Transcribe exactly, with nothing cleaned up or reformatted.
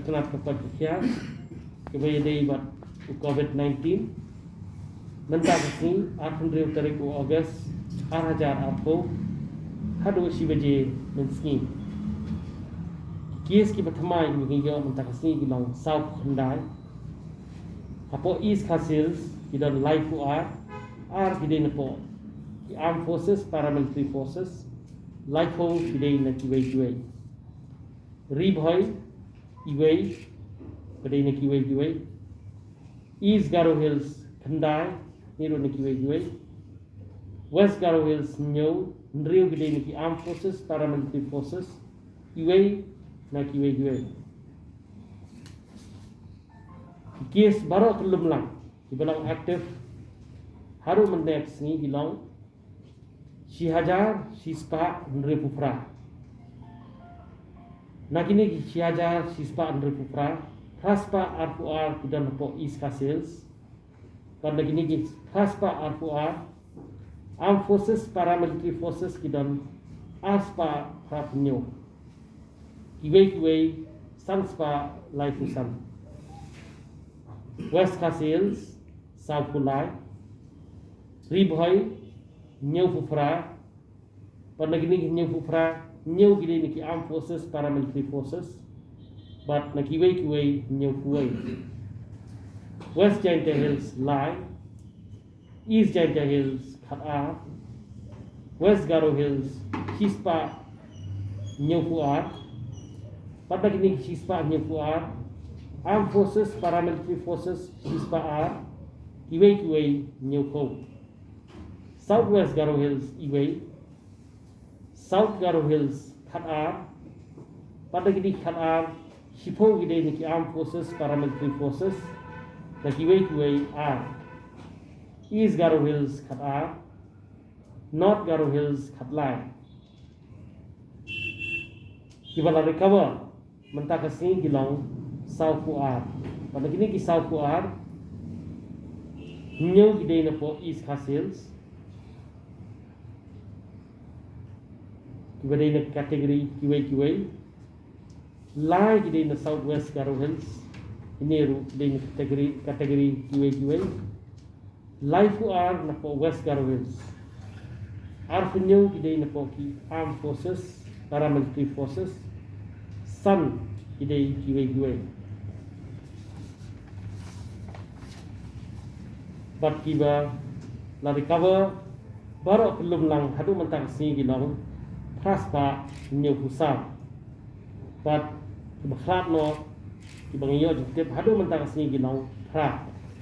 Khnap ka koit ka khiah kaba ïadei bad u covid nineteen. Mynta ka sngi, arphew hynriew tarik u August, ar hajar arphew, haduh shi baje mynsngi. Ki case kiba thymmai kiba ngi ïoh mynta ka sngi ki long sawphew khyndai. Hapoh East Khasi Hills ki don laiphew ar, ar ki dei na poh ki Armed Forces, Paramilitary Forces, laiphew ki dei na kiwei kiwei. Ri Bhoi iwei, ba dei na kiwei kiwei. East Garo Hills khyndai, hynriew na kiwei kiwei. West Garo Hills hynñiew, hynriew ki dei na ki Armed Forces, Paramilitary Forces, iwei na kiwei kiwei. Ki case baroh kyllum lang kiba long active haduh mynne ka sngi ki long shi hajar shispah hynriewphew phra. Na kine ki shi hajar shispah hynriewphew phra, phra spah arphew ar ki don hapoh East Khasi Hills. Bad na kine ki phra spah arphew ar, Armed Forces, Paramilitary Forces ki don ar spah phraphew hynñiew. Kiwei kiwei san spah laiphew san. West Khasi Hills sawphew lai. Ri Bhoi hynñiewphew phra. Bad na kine ki hynñiewphew phra, hynñiew ki dei na ki Armed Forces, Paramilitary Forces. Bad na kiwei kiwei hynñiewphew wei. West Jaintia Hills lai. East Jaintia Hills khatar. West Garo Hills shispah hynñiewphew ar. Bad na kine ki shispah hynñiewphew ar, Armed Forces, Paramilitary Forces shispah ar, kiwei kiwei hynñiewphew. South West Garo Hills iwei. South Garo Hills khatar. Bad na kine ki khatar, shiphew ki dei na ki Armed Forces, Paramilitary Forces, na kiwei kiwei ar. East Garo Hills khatar. North Garo Hills khatlai. Kiba la recover mynta ka sngi ki long sawphew ar. Bad na kine ki sawphew ar, hynñiew ki dei na poh East Khasi Hills, kiba dei na category kiwei kiwei. Lai ki dei na South West Garo Hills. Kine ruh ki dei na category, category kiwei kiwei. Laiphew ar na poh West Garo Hills. Arphew hynñiew ki dei na poh ki Armed Forces, Paramilitary Forces. San ki dei kiwei kiwei. Bad kiba la recover baroh kyllum lang haduh mynta ka sngi ki long phra spah hynñiewphew saw. Bad kiba khlad noh, kiba ngi ïoh jingtip haduh mynta ka sngi ki long phra.